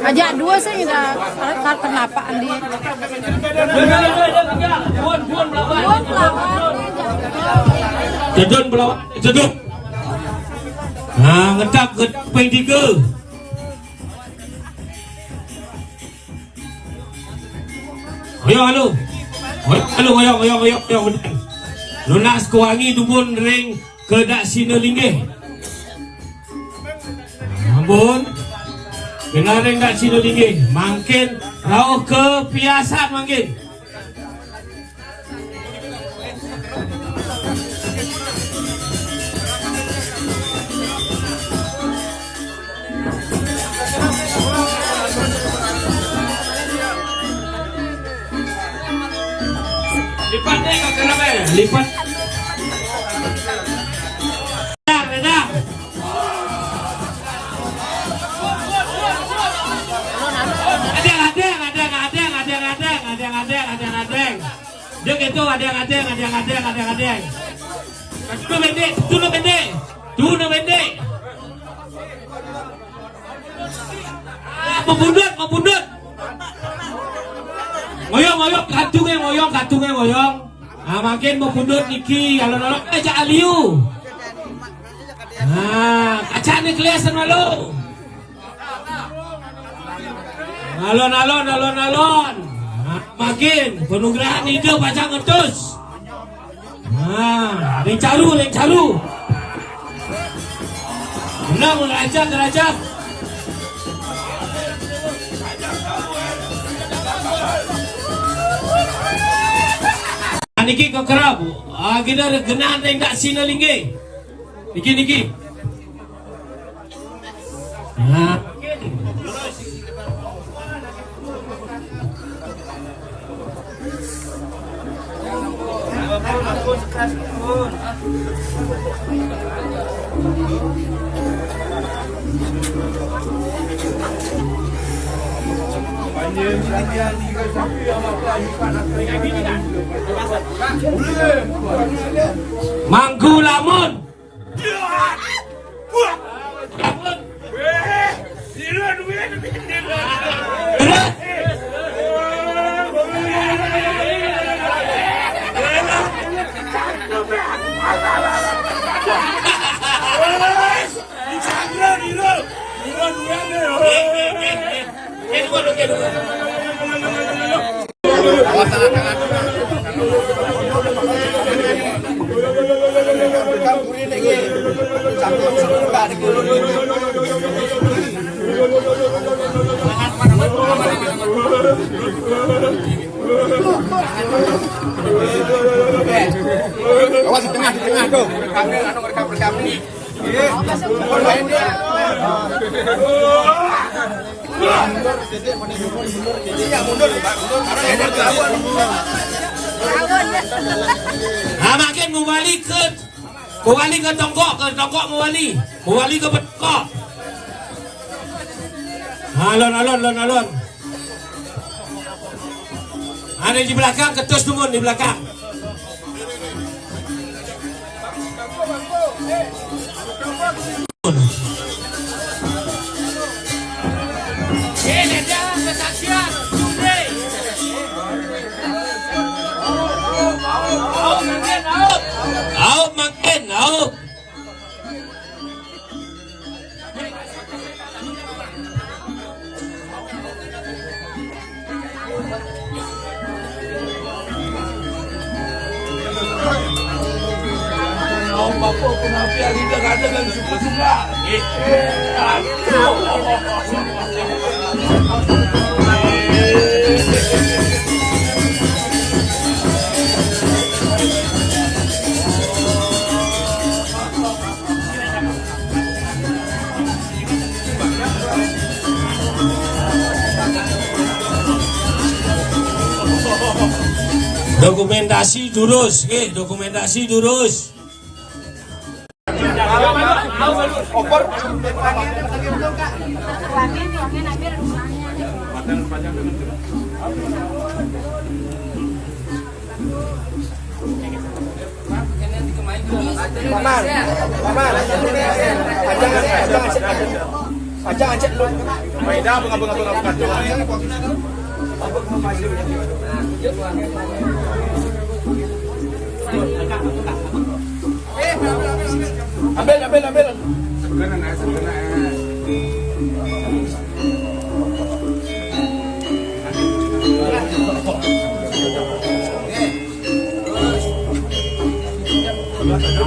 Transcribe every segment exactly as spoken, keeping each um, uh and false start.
Ajak dua saya minta, kalau kenapa Andi? Dua pelawan. Cedun pelawan, cedun. Nah, ngetap ke ping tiga. Ngoyong alu. Ngoyong alu, ngoyong, ngoyong, ngoyong, ngoyong. Lunas kuangi dumun ring kedak sina linggih. Ampun. Kena ring dak sina linggih. Mangkin rauh ke piasan mangkin. Lipat deh, Kak Kerabe. Lipat. Dah, dah. Adeng, adeng, adeng, adeng, adeng, adeng, adeng, adeng, adeng, adeng. Dia gitu, adeng, adeng, adeng, adeng, adeng, adeng. Tuna pendek, tuna pendek. Tuna pendek. Ah, mapundut, mapundut. Ngoyong, ngoyong, kantungnya ngoyong, kantungnya ngoyong. Ah, mangkin mapundut niki, alon-alon, eh, cak aliu. Ah, kacane keliasan malu. Alon-alon, alon-alon. Ah, mangkin panugrahan Ida pacang ngetus. Nah, ring caru, ring caru. Benar, mun rajab, rajab. Nah, niki kekerab. Ah, kita genah ring dak sina linggih. Niki, niki. Nah. Mangku Lamun. Awas di tengah, di tengah tuh. Rekam, rekam, rekam, rekam. Nah, makin mawali ke, mawali ke tongkok, ke tongkok mawali. Mawali ke petongkok. Alon, alon, alon, alon. Ada di belakang, ketus dumun di belakang. Aup, mangkin, aup. Dokumentasi durus, nggih, dokumentasi durus. Paman, paman, aja Ajang cek dulu. Maeda, abang, abang, abang, abang. Ambil, ambil, ambil.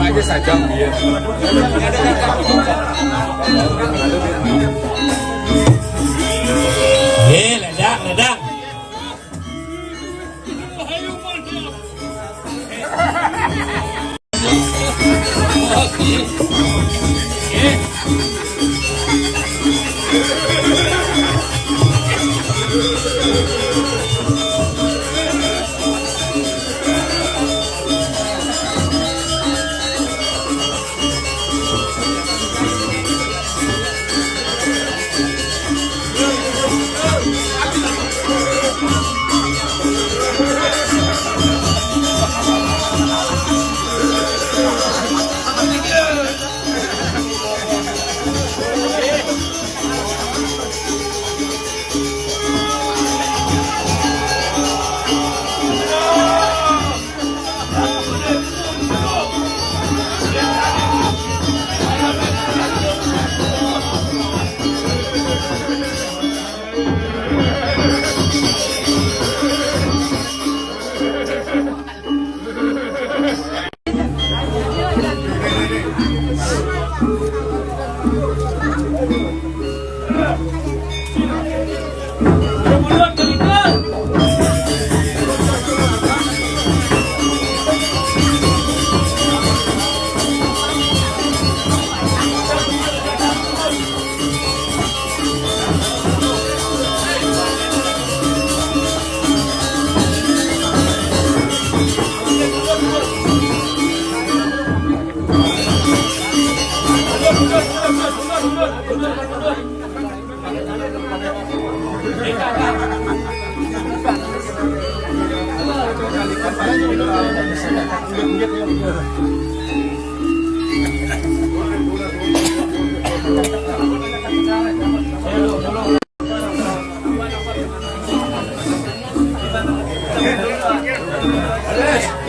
Aja saja dia. Eh, ledak, ledak.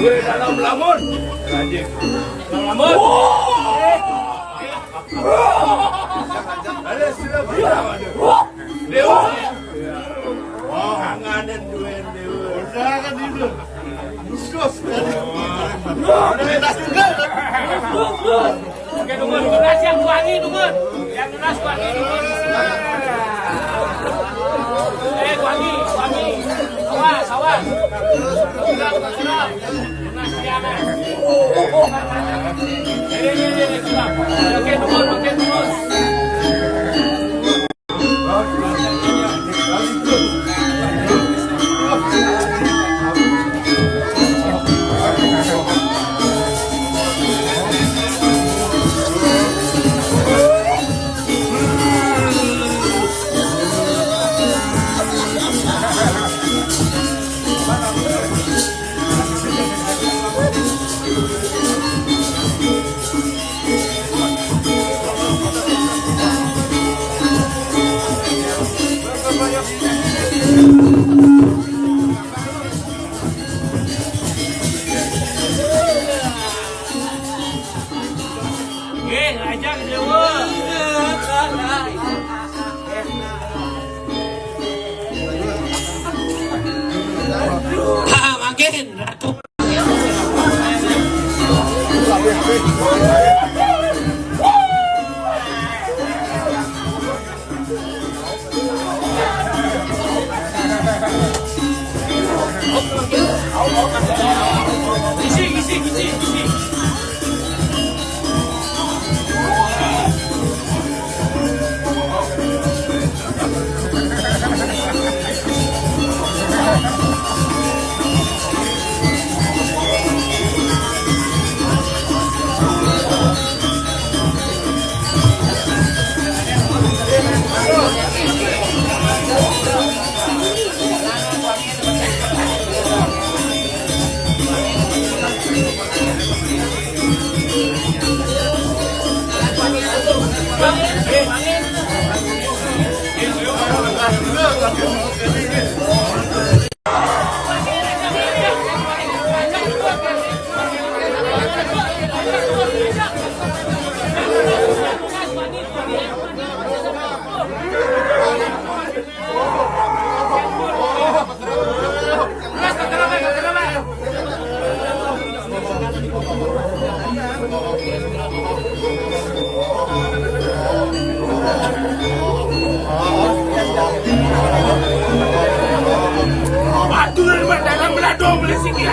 Gue dalam lamun. Lamun. Ada sudah bilang. Dewa. Oh, hanganan dua dewa. Udah kan itu. Terus. Udah, kita tunggal. Oke, tunggu, tunggu. Nasi yang wangi, tunggu. Yang keras wangi, tunggu. Eh, wangi, wangi. Awas, awas. Tunggal, tunggal. Oke, turun, oke, turun. Nggih, ngajak Dewa. Ha, mangkin, Ratu. Aturan mah dalam beladong, beli sini.